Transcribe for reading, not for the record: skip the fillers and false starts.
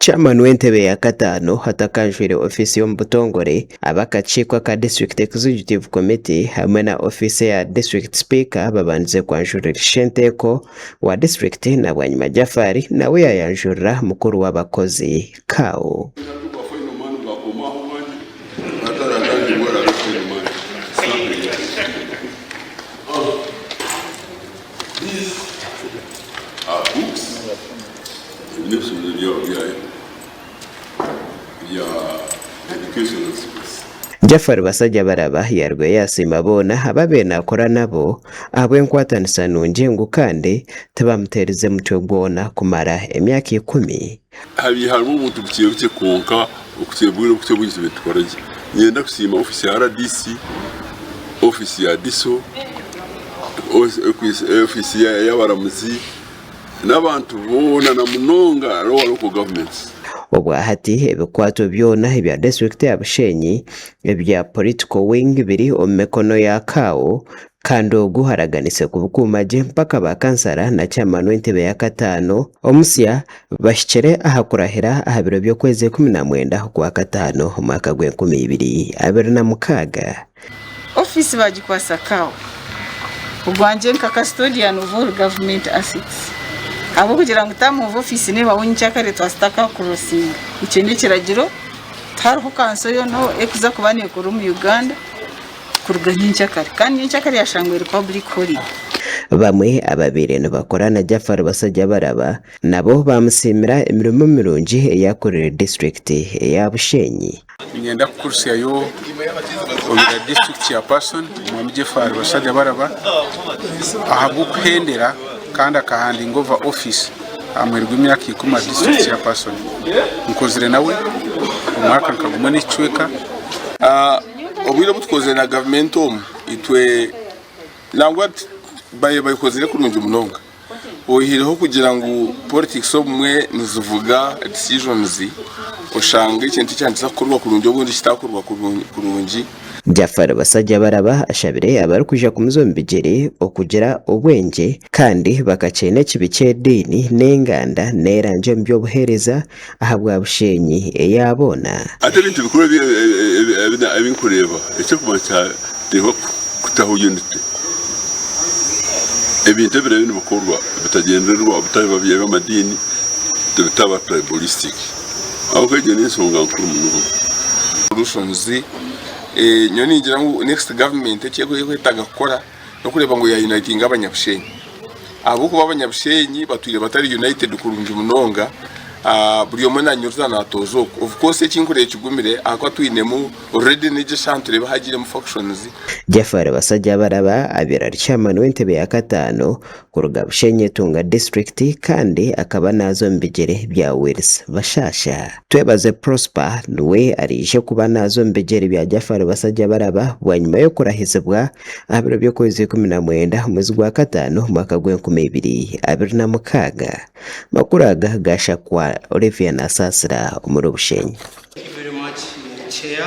Chairman w'entebe ya kataano atakanjwire ofiisi omu butongore, ab'akakiiko aka District Executive Committee hamwe na ofiisi eya District Speaker babandize kwanjurira ishenteeko wa disiturikiti na bwanyima Jafari nawe yayanjurira mukuru w'abakozi Kao. Jaffari Basajjabalaba yaruga yasiima boona ababaire nakora nabo ahabw'enkwatanisa nungi ngu kandi tibamuteerize mutwe gwona kumara emyaka ikumi. Habaire harimu obuntu bukye bukye kwonka okukira obwire obukye obwingi tubaire nitukora gye. Niinyenda kusiima ofiisi ya rdc, ofiisi ya DISO, ofiisi y'abaramuzi n'abantu boona na munonga lower local governments. Obwahati ebikwato byona ebya disiturikiti ya Bushenyi ebya Political Wing biri omu mikono ya CAO kandi ogu araganise kubikuuma gye mpaka ba kansara na chairman w'entebe yakataano omusya bahikire aha kurahira aha biro by'okwezi 19 Okwakataano omwaka gw'enkumi ibiri 26. Ofiisi baagikwatsa CAO ogwangye nka custodian of all government assets ahabw'okugira ngu term of office neebaho nyenkyakare twazitakakurosinga. Ekyo n'ekiragiro tihariho kanso yoona erikuza kuba neekora omu Uganda kuruga nyenkyakare kandi nyenkyakare yashangwa eri public holiday. Bamwe ababaire nibakora na Jaffari Basajjabalaba nabo baamusiimira emirimo mirungi ei akorire disiturikiti eya Bushenyi. Niinyenda kukurutsyayo owa district chairperson Omwami Jefari Basajjabaraba ahabw'okuhendera kandi akahandinga over office aha muheru gw'emyaka ikumi aha district chairperson. Nkozire nawe omwaka nka gumwe n'ekicweka. Obwire obu tukozire na gavumenti omu itwe nangwa bakozire kurungi munonga. Oyihireho kugira ngu politics obumwe nizivuga decisions oshanga ekintu ekyakubaasa kukorwa kurungi obundi kitakorwa kurungi. Jafari Basajjabalaba ashabire abarikwija kumuza omu bigyere okugira obwengye kandi bakakyeena ekibi ky'ediini n'enganda n'erangi omu by'obuheereza ahabwa Bushenyi eya boona. Hati ebintu bikuru ebi nkureeba eky'okubanza kyateekwa kutaho unity. Ebintu ebiraabe nibikorwa bitagyendererwa bitaba by'amadiini bitaba tribalistic ahabw'okuba egyo n'enshonga nkuru munonga. Solutions, nyowe ningira ngu next government eki erikwetaaga kukora n'okureeba ngu ya unitinga abanyabushenyi ahabw'okuba abanyabushenyi batwire batari united kurungi munonga buri omwe nanyuriza natooza oku of course eki nkureeba kigumire ahakuba twinemu already n'egi eshaaha nitureeba hagiiremu factions. Jafari Basajjabalaba abaire ari chairman w'entebe ya kataano kuruga Bushenyi Tunga disiturikiti kandi akaba naaza omu bigyere bya Wills Bashasha. Twebaze Prosper niwe araije kuba naaza omu bigyere bya Jafari Basajjabalaba bwanyima y'okurahizibwa aha biro by'okwezi 19 omwezi gwa kataano omwaka gw'enkumi ibiri abiri na mukaaga. Makuru aga gaashakwa Olivia Nasaasira omuri Bushenyi. Thank you very much, Chair.